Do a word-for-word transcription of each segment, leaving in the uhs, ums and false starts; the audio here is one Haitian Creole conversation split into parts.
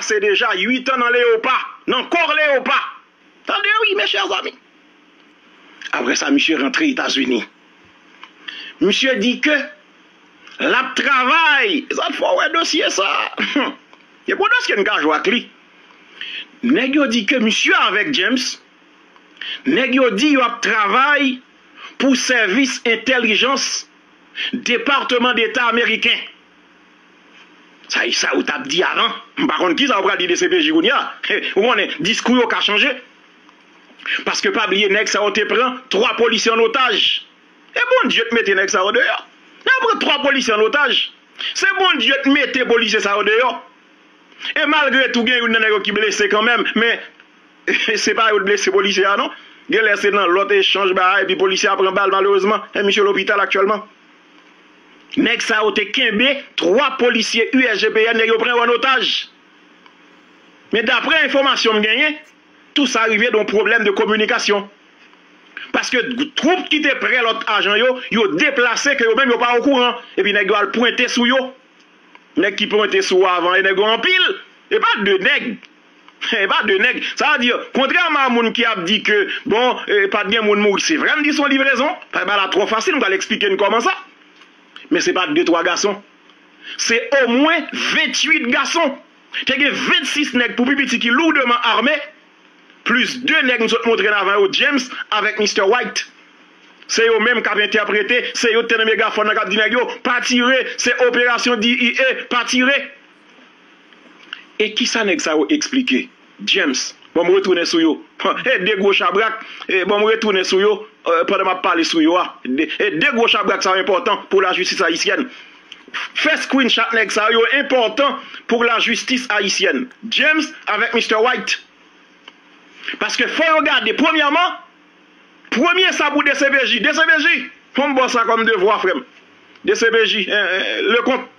Se deja uit an nan leyopa, nan kò leyopa. Tande wi, mes chers amis. Apre sa, misye rantre Etazini. Misye di ke l ap travay. Zòt fò wè dosye sa. Gen bon dosye n ka jwe ak li. Nèg yo di ke misye avèk James, nèg yo di yo ap travay pou sèvis entèlijans Depatman Deta ameriken. Sa e sa yo t ap di avan. M pa konn kisa yo pral di D C P J kounye a. Ou konnen, diskou yo ka chanje. Paske pa bliye, nèg sa yo te pran twa polisye an otaj. E Bondye t mete nèg sa yo deyò. Nèg pran twa polisye an otaj. Se Bondye t mete polisye sa yo deyò. E malgre tou, gen youn nan nèg yo ki blese kanmenm, men se pa yo t blese polisye a, non. Genlè se nan lòt echanj bagay, epi polisye a pran bal, malerezman. E misye lopital aktyèlman. Nèg sa yo te kenbe twa polisye U S G P N, nèg yo pran yo an otaj. Men daprè enfòmasyon m genyen, tou sa rive de yon pwoblèm de kominikasyon. Paske twoup ki te prè lòt ajan yo, yo deplase ke yo menm yo pa okouran. Epi nèg yo al pwente sou yo. Nèg ki pwente sou ou avan, e nèg yo anpil. E pa de nèg. E pa de nèg. Sa vle di, kontrèman a moun ki ap di ke, bon, e, pa t gen moun mouri, se vre, m di se yon livrezon. Bagay la twò fasil, m pral eksplike n kòman sa. Men se pa de twa gason. Se omwen venntuit gason. Te gen vennsis nèg pou pi piti ki lourdement armés, plis de nèg m sot montre n avan yo, James avèk Mister White. Se yo menm k ap entèprete, se yo ki te nan megafòn nan k ap di nèg yo, "Pa tire, se operasyon D E A, pa tire." E kisa nèg sa yo eksplike? James, bon, m retounen sou yo. E de gwo chabrak, e bon, m retounen sou yo, e, pandan m ap pale sou yo a. De, e de gwo chabrak sa yo enpòtan pou lajistis ayisyèn. Fè screenshot nèg sa yo, yo enpòtan pou lajistis ayisyèn. James avèk Mister White. Paske fò yo gade, premyèman, premye sa pou D C P J. D C P J, fò m ba w sa kòm devwa, frè m. D C P J, eh, eh, Leconte.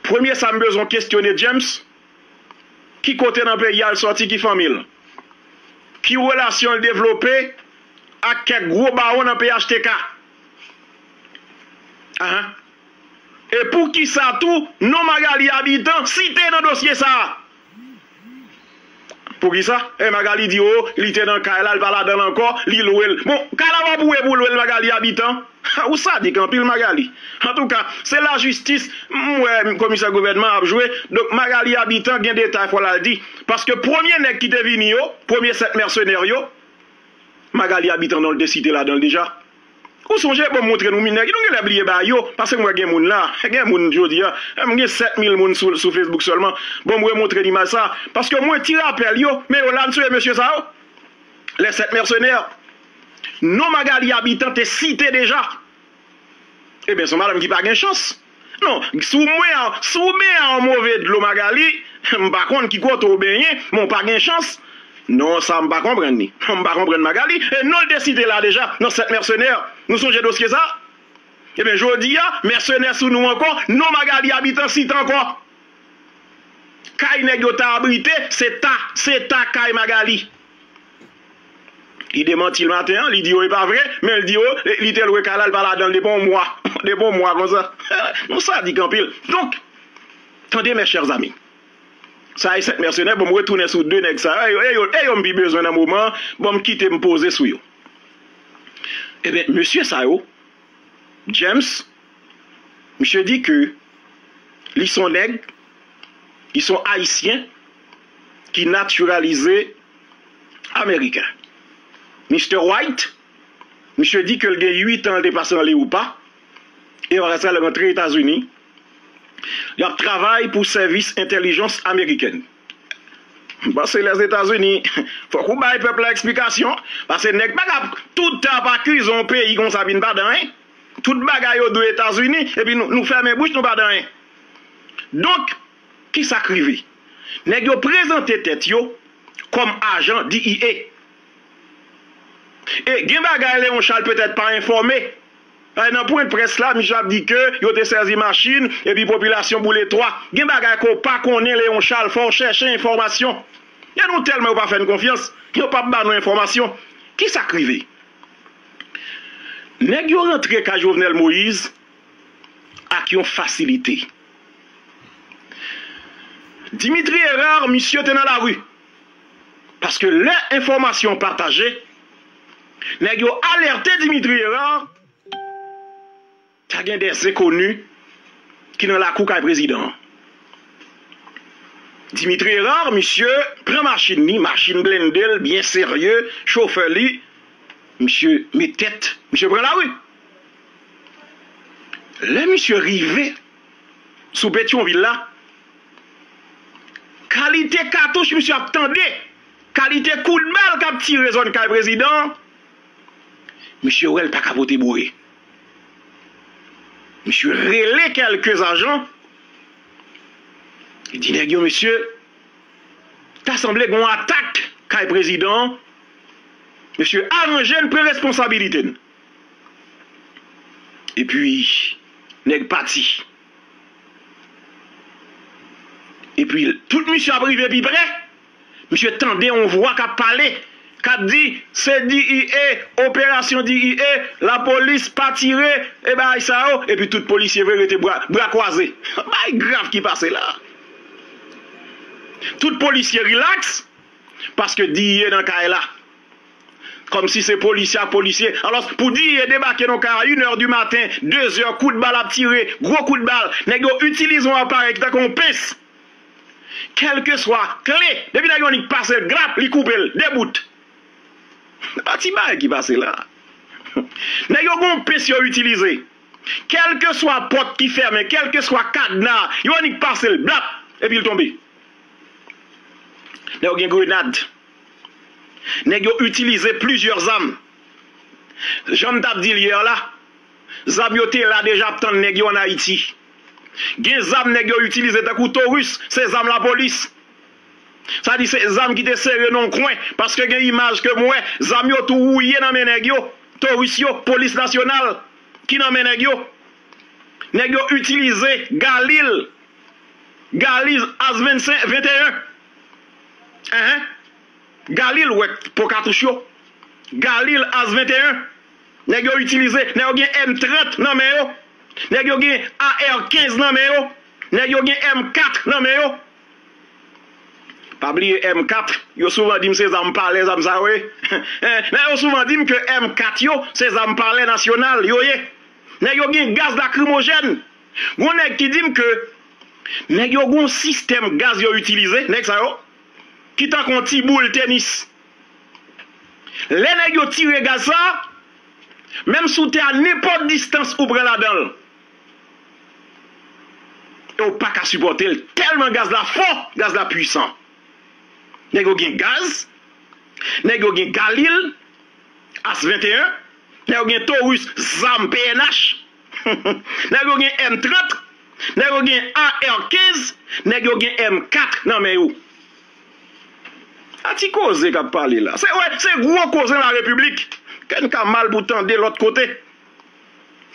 Premye sa m bezwen kesyone James, ki kote nan peyi a l sòti, ki fanmi l? Ki relasyon l devlope ak kèk gwo bawon nan P H T K? Ahan. E poukisa tou non Magalie Habitant site nan dosye sa a? Poukisa? E Magalie di, o, li te nan kay la, li pa ladan l ankò, li lwe l. Bon, kay la pa pou e pou lwe l, Magalie Habitant. Ou sadik anpil, Magalie. Antouka, se lajistis, m wè komisè gouvènman ap jwe. Donk, Magalie Habitant gen detay fò l al di. Paske premye nèg ki te vini yo, premye sèt mèsenè yo, Magalie Habitant non l te site ladan l deja. Ou sonje, bon, m montre nou nèg, nou genlè bliye bagay yo, paske m wè gen moun la, gen moun jodi a, m gen sèt mil moun sou, sou Facebook sèlman. Bon, m remontre n imaj sa, paske mwen ti rapèl yo, men yo la, m sonje mesye sa yo. Les sept mercenaires. Non Magalie Habitant te site deja. Ebyen, se yon madanm ki pa gen chans. Non, si w mwen a, si w benyen an move dlo, Magalie, m pa konn ki kote w benyen, men w pa gen chans. Non, sa m pa konprann li. M pa konprann Magalie. E non l te site la deja, nan sèt mèsenè. Nou sonje dosye sa? Ebyen, jodi a, mèsenè sou nou ankò, non Magalie Habitant site ankò. Kay nèg yo ta abrite, se ta, se ta kay Magalie. Li demanti l maten an, li di yo e pa vre, men l di yo, li te lwe kay la, li pa ladan l depi yon mwa. Depi yon mwa konsa. Nou sadik anpil. Donk, tande, mes chers amis. Sa e sèt mèsenè, bon, m retounen sou de nèg sa yo, e yo, e yo, e yo m pi bezwen nan moman an, bon, m kite m poze sou yo. Ebyen, mesye sa yo, James, misye di ke li se yon nèg, li se yon Ayisyen ki natiralize ameriken. Mister White, misye di ke l gen uit an l te pase nan leyopa, e apre sa l rantre Etazini. L ap travay pou sèvis entèlijans amerikèn. M panse Lèzetazini, fòk ou bay pèp la eksplikasyon, paske nèg pa ka tout tan ap akize yon peyi konsa epi n pa di anyen. Tout bagay yo dwe Etazini, epi nou, nou fèmen bouch, nou pa di anyen. Donk, kisa k rive? Nèg yo prezante tèt yo kòm ajan D E A. E gen bagay Léon Charles petèt pa enfòme. Ay, nan pwen près la, misye ap di ke yo te sèzi machin, epi popilasyon boule twa. Gen bagay ke w pa konnen, Léon Charles, fò w chèche enfòmasyon. E nou tèlman yo pa fè n konfyans, yo p ap ba nou enfòmasyon. Kisa k rive? Nèg yo rantre kay Jovenel Moïse ak yon fasilite. Dimitri Hérard, misye te nan lari. Paske lè enfòmasyon pataje, nèg yo alète Dimitri Hérard, ta gen de zenkoni ki nan lakou kay prezidan an. Dimitri Hérard, misye pran machin li, machin blende l, byen serye, chofè li, misye met tèt, misye pran lari. Lè misye rive sou Petyonvil la, kalite katouch misye ap tande, kalite kout bal k ap tire zòn kay prezidan an, misye wè l pa ka pote boure. Misye rele kèlke ajan, li di nèg yo, mesye, ta sanble gen yon atak kay prezidan an, mesye, aranje n, pran responsabilite n. Epi, nèg pati. Epi, tout misye ap rive pi pre, misye tande yon vwa k ap pale, k ap di, se D E A, operasyon D E A, lapolis pa tire, e bagay sa yo, epi tout polisye vre rete bra, bra kwaze. Bagay grav ki pase la. Tout polisye rilaks, paske D E A nan kay la. Kòmsi se polisye ak polisye. Alò, pou D E A debake nan kay a inè di maten, dezè, kout bal ap tire, gwo kout bal. Nèg yo itilize yon aparèy ki tankou yon pens. Kèlkeswa kle, depi nèg yo annik pase l, glap, li koupe l, de bout. Pa ti bagay ki pase la. Nèg yo gen yon pens yo itilize. Kèlkeswa pòt ki fèmen, kèlkeswa kadna, yo annik pase l, blap, epi l tonbe. Nèg yo gen grenad. Nèg yo itilize plizyè zam. Jan m t ap di l yè la, zam yo te la deja ap tann nèg yo ann Ayiti. Gen zam nèg yo itilize tankou Taurus, se zam lapolis. Sa di se zam ki te sere nan yon kwen, paske gen imaj ke m wè, zam yo tou wouye nan men nèg yo, Taurus yo, polis nasyonal, ki nan men nèg yo. Nèg yo itilize Galil, Galil Az vennsenk, venteyen. Enhen. Galil wè pò katouch yo. Galil Az venteyen. Nèg yo itilize, nèg yo gen M trant nan men yo. Nèg yo gen A R kenz nan men yo. Nèg yo gen M kat nan men yo. Pa bliye M kat, yo souvan di m se zam palè, zam sa yo ye. Nèg yo souvan di m ke M kat yo, se zam palè nasyonal yo ye. Nèg yo gen gaz lakrimojèn. Gon nèg ki di m ke nèg yo gon sistèm gaz yo itilize, nèg sa yo, ki tankou yon ti boul tenis. Lè nèg yo tire gaz sa, menm si w te a nenpòt distans ou pran ladan l, e w pa ka sipòte l, tèlman gaz la fò, gaz la pwisan. Nèg yo gen gaz, nèg yo gen Galil, Az venteyen, nèg yo gen Taurus, zam P N H, nèg yo gen M trant, nèg yo gen A R kenz, nèg yo gen M kat nan men yo. A ti koze k ap pale la. Se, wè, se gwo koze nan la repiblik. Kè n ka mal pou tande lòt kote.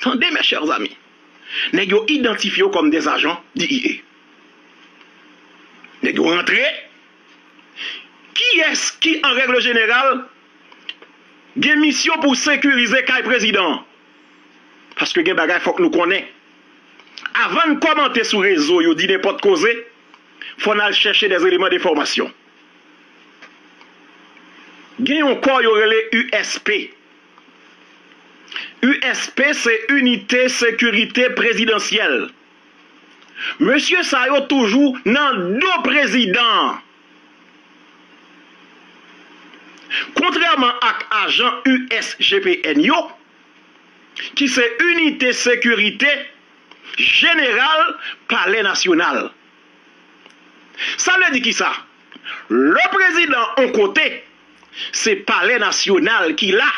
Tande, mes chers amis. Nèg yo idantifye yo kòm des agents D E A. Nèg yo rantre. Kiyès ki, an règle jeneral, gen misyon pou sekirize kay prezidan an? Paske gen bagay fòk nou konnen. Avan n kòmante sou rezo yo, di nenpòt koze, fò n al chèche des éléments d'information. Gen yon kò yo rele U S P. U S P se Inite Sekirite Prezidansyèl. Mesye sa yo toujou nan do prezidan an. Kontrèman ak ajan U S G P N yo, ki se Inite Sekirite Jeneral Palè Nasyonal. Sa vle di kisa? Lè prezidan on kote, se Palè Nasyonal ki la.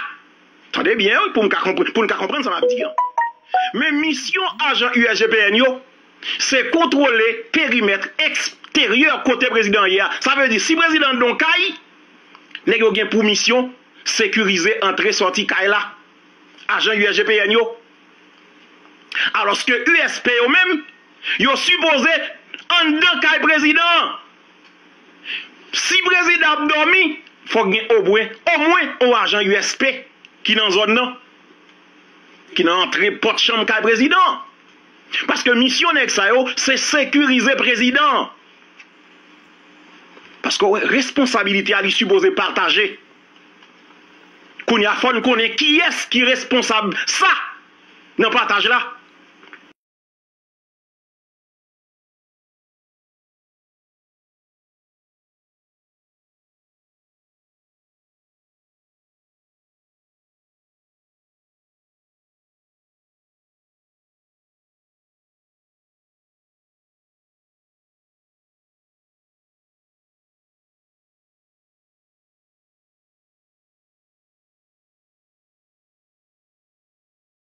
Tande byen, wi, pou m ka konpr-, pou n ka konprann sa m ap di an. Men misyon ajan U S G P N yo, se kontwole perimèt eksteryè kote prezidan ye a. Sa vle di, si prezidan anndan yon kay, nèg yo gen pou misyon sekirize antre sòti kay la. Ajan U S G P N yo. Alòske U S P yo menm, yo sipoze anndan kay prezidan an. Si prezidan ap dòmi, fòk gen omwen, omwen yon ajan U S P ki nan zòn nan, ki nan antre pòt chanm kay prezidan an. Paske misyon nèg sa yo, se sekirize prezidan an. Paske w wè, responsabilite a li sipoze pataje. Kounye a, fò n konnen kiyès ki responsab sa nan pataj la.